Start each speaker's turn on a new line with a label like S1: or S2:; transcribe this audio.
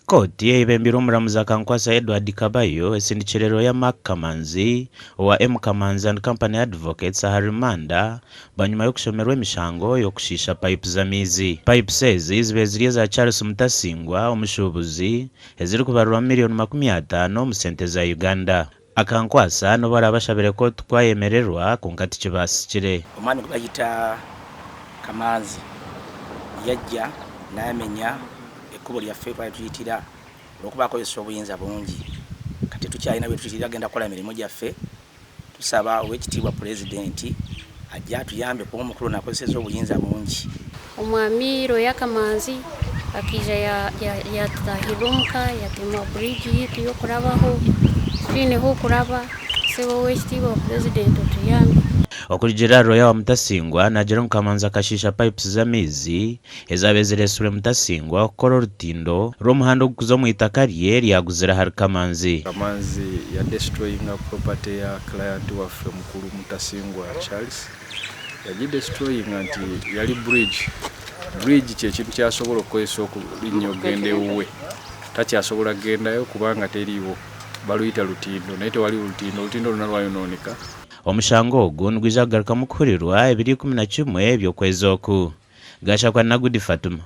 S1: Kooti eyebembeirwe omuramuzi Akankwasa Edward Kabayo esindikire rooya Mark Kamanzi owa M Kamanzi and Company Advocates aha rimanda bwanyima y'okushomerwa emishango y'okushiisha payipu z'amaizi. Pipes ezi zibaire ziri eza Charles Mutasingwa omushuubuzi ezirikubarirwamu miriyoni 50 omu sente za Uganda. Akankwasa n'obu araabe ashabire kooti ku ayemererwa kwonka tikibaasikire.
S2: Omwami gu bayita Kamanzi yajja namenya ekkubo lyaffe twali tuyitira olwokuba akozesa obuyinza bungi kati tetukyalina wetuyitirira kugenda kukola mirimu gyaffe. Tusaba Owekitiibwa Pulezidenti ajje atuyambe kuba omukulu ono akozeseza obuyinza bungi.
S3: Omwami Roya Kamanzi akaija yatutahirira omuka yatema bridge yaitu y'okurabaho titwine h'okuraba sebo Owekitiibwa Pulezidenti otuyambe.
S1: Okurugiirira ahari Roya wa Mutasingwa, naagira ngu Kamanzi akashiisha pipes z'amaizi ezaabaire zireetsirwe Mutasingwa kukora orutindo rw'omuhanda ogurikuza omu itaka rye ryaguzire ahari Kamanzi.
S4: Kamanzi ya destroyinga property ya client waffe mukulu Mutasingwa Charles, yagi destroyinga nti yali bridge, bridge kyekintu kyasobola okukozesa okulinya okugenda ewuwe, takyasobola kugendayo kubanga teriiwo, baluyita lutindo naye tewali lutindo, olutindo lwona lwayononeka.
S1: Omushango ogu nigwija kugarukamu kuhurirwa ebiro 11 by'okwezi oku. Gashakwa Nagudi Fatuma.